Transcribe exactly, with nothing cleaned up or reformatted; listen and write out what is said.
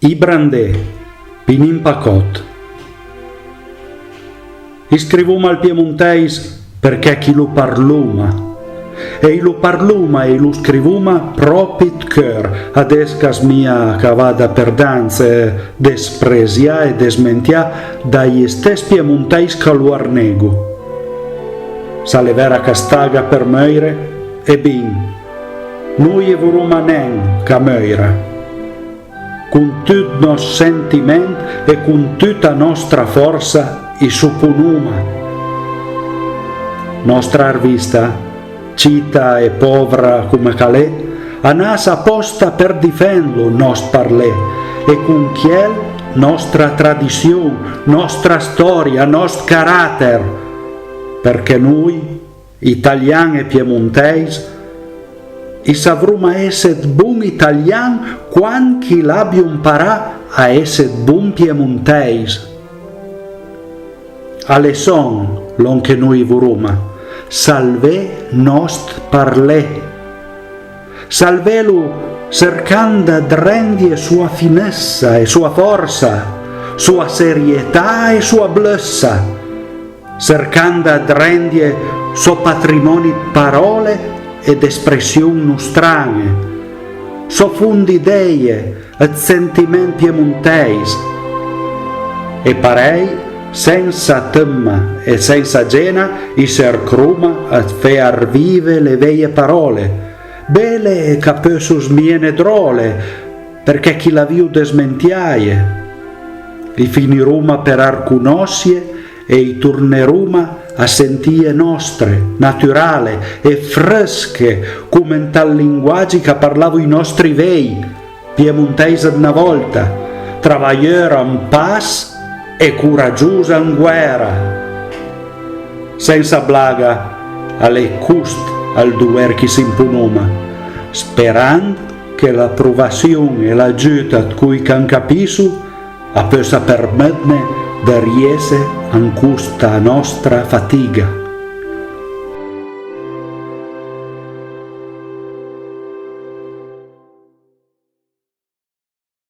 I brandé, Pinin Pacòt. I scrivoma ël piemontèis përchè ch'i lo parloma. E i lo parloma e i lo scrivoma pròpi ëd cheur, adess ch'a smija ch'a vada a përdanse, despresià e desmentià dai stess piemontèis ch'a lo arnego. S'a l'é vera ch'a staga për meuire, e bin, noi i voroma nen ch'a meuira. Con tut nòst sentiment e con tuta nòstra fòrsa i s'oponoma. Nòstra arvista, cita e pòvra coma ch'a l'é, a nas apòsta për difend lo nòst parlé e con chiel nòstra tradission, nòstra stòria, nòst caràter, përchè noi, italian e piemontèis, i savroma esse ëd bon italian quand ch'i l'abio amparà a esse ëd bon piemontèis. A l'é sòn lòn che noi i voroma, salvé nòst parlé. Salvélo sërcand ëd rendje soa finëssa e soa fòrsa, soa serietà e soa blëssa, sërcand ëd rendje sò patrimòni ëd paròle e d'espression nostran-e, sò fond d'ideje, ëd sentiment piemontèis. E parèj, sensa tëmma e sensa gena, i sërcroma ëd fé arvive le veje paròle, bele e ch'a peusso smijene dròle, përchè ch'i l'avìo desmentiaje. I finiroma për arconòssie e i torneroma a sentije nòstre, naturale e frësche, coma ant ël linguagi ch'a parlavo ij nòstri vej, piemontèis ëd na vòlta, travajeura an pas e coragiosa an guèra. Sensa blaga, a l'é cost ël dover ch'i s'imponoma, sperand che l'aprovasion e l'agiut ëd coj ch'an capisso a peussa përmëttne ëd riesse an costa nòstra fatiga.